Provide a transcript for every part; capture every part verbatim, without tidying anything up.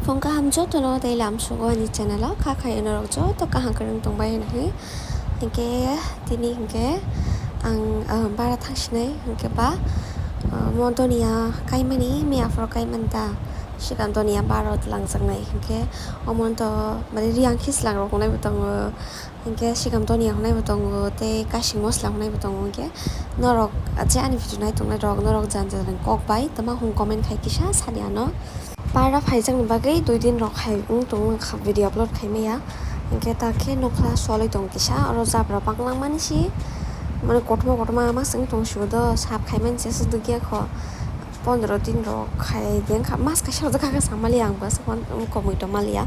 Phung kaham jotono tei lam sugo ani channel o, kha khai norok joto kaham kwrwng tongbai hwnwi. Hinkhe tini hinkhe ang, ah, bara thangsinai hinkhe ba, ah, mo donia kaimani miya phoro kaimani ta, sikam donia bara o langjaknai hinkhe omono to mane riyang khe slangrok wngnai bo tongo. Hinkhe sikam donia hwnai bo tongo tei kasing mosla hwnai bo tongo. Hinkhe norok je ani video nai tongnai rok, norok jan jan kok bai tama hwn comment khai kisa sadi ano. Para phaijakni bagwi dui din rok hai wng tongo, wngkha video upload khai maya. Hinkhe ta khe nokla soloi tong kisa, oro jabra banglang mani si, mane kotorma kotorma ma swng tong sio do, sap khai mani se swk dugya kho. Pondro din rok khai de wngkha, mas kaisa rok kha khe samali ang bo se komui tongmaliya.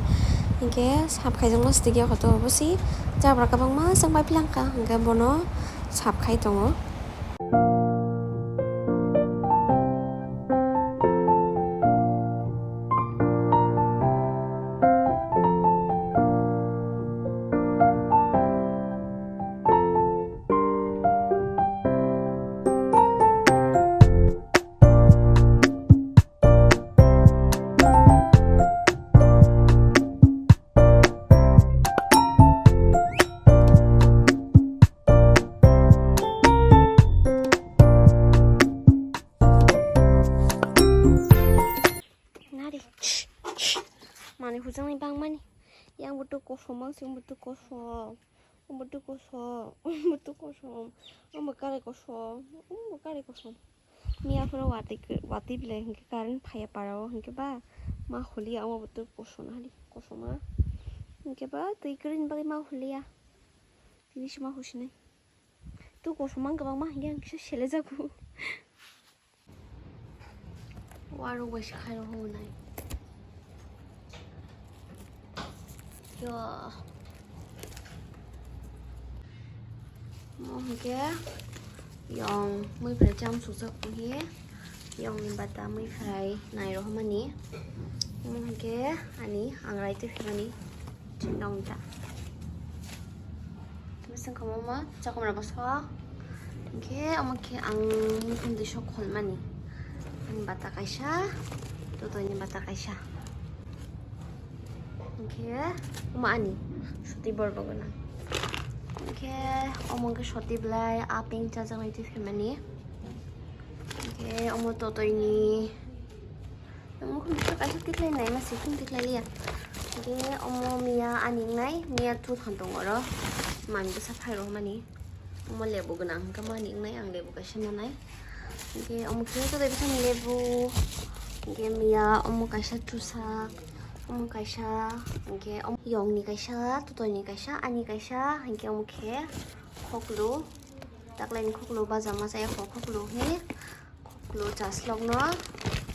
Hinkhe sap khaijakma swk dugya kho to, obo si jabra kwbangma swng pai philangkha, hinkhe bono sap khai tongo. Nari. Mani hujang ni bang mani. Yang butu kosom, mang sing butu kosom. Butu kosom, butu kosom. Ang bo kare kosom, ang bo kare kosom. Miya phoro watwi, watwi belai hinkhe current phaiya para o, hinkhe ba ma huliya, omo bo twi kosom hali, kosom a. Hinkhe ba twi kwrwini bagwi ma huliya. Tini se ma husinai. Twi kosom ang kwbangma hinkhe ang kisa selejago. Warok bai se khairok hwnwi nai. Yo. Mo hinkhe yong mui phrai cham sukjak hinkhe yong ni bata mui phrai nai rohormani. Mo hinkhe ani ang rai twi phaimani chindong ta. Bising khe omo chakomra bwswk. Hinkhe omo khe ang mukhung dui sok kholmani. Ani bata kaisa, totoni bata kaisa. Hinkhe omo ani soti borok gwnang. Hinkhe omo khe soti belai a pink chajaknai twi phaimani. Hinkhe omo totoni Mukhung dui sok kaisa tikhlai nai ma se khung tikhlai liya. Hinkhe omo miya ani wngnai, miya two thang tongo oro. Mani bwsa phai rohormani. Omo lebu gwnang hinkhe mani wngnai, ang lebu kaisa nanai. Hinkhe omo khe totoi bwsani lebu. Hinkhe miya omo kaisa chusa, omo kaisa, hinkhe omo yongni kaisa, totoini kaisa, ani kaisa, hinkhe omo khe khoklu. Taklaini khoklu baja ma chaya kho khoklu he. Khoklu chaslokno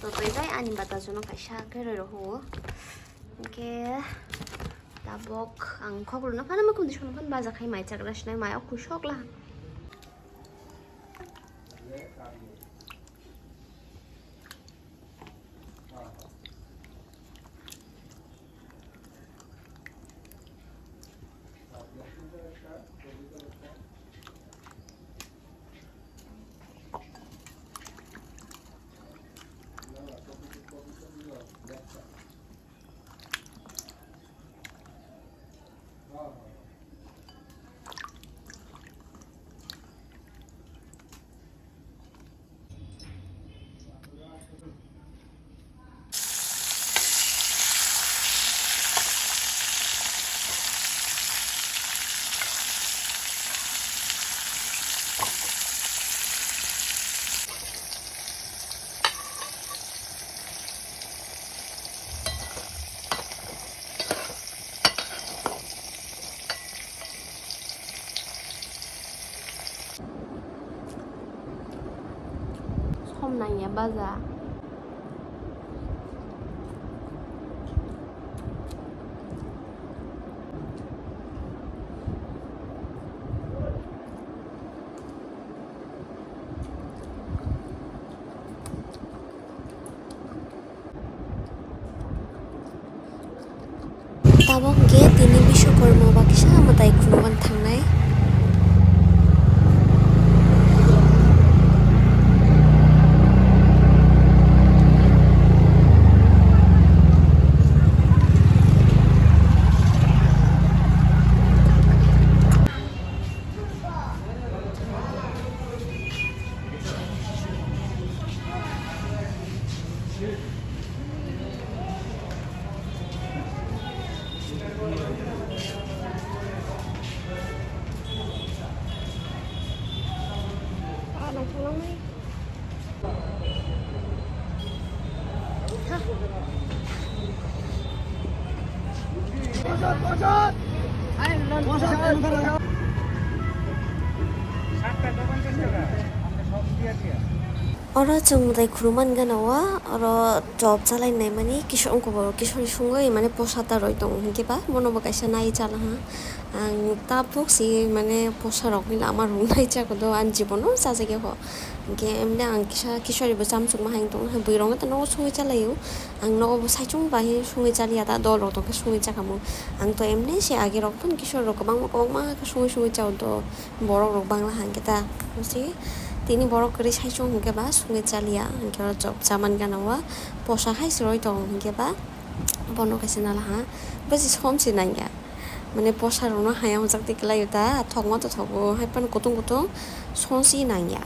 totoi bai ani batajono kaisa khe roi rw huo. Hinkhe tabok ang khokluno phano mukhung dui sokno phano baja khai mai chagra sinai mai o khusok la. Som nangya baja. Tabok hwnkhe tini Biswakarma ba kisa mwtai khulukna thangnai. Oro chwng mwtai khulumani gana o, oro chop chalai naimani kisa wngkukgo, kisori sungwi mane posa ta rwi tongo, hinkhe ba bono bo kaisa nai chala ha. Ang tabuk si mane posa rokni lama rwnai chago do, ani jibono chajakya kho. Hinkhe emle ang kisa kisori bo chamchukma hai wng tong, bwrwi rokno to nogo sungwi chalaio. Ang nogo bo saichung bai sungwi chaliya, ta dol rok tongkhe sungwi chakamo. Ang to emle se age rok phano kisori rok kwbangma kwbangma khe sungwi sungwi chao do. Borok rok bangla hangkhe ta, busi tini borok kwrwi saichung hwnkhe ba sungwi chaliya, hwnkhe oro chop chamani gana o posa hai se rwi tongo, hwnkhe ba bono kaisa nala ha, busi som se nangya, mane posa rokno hayung jak twi kwlaio ta, thokma to thogo, hai phano kutung kutung som se nangya.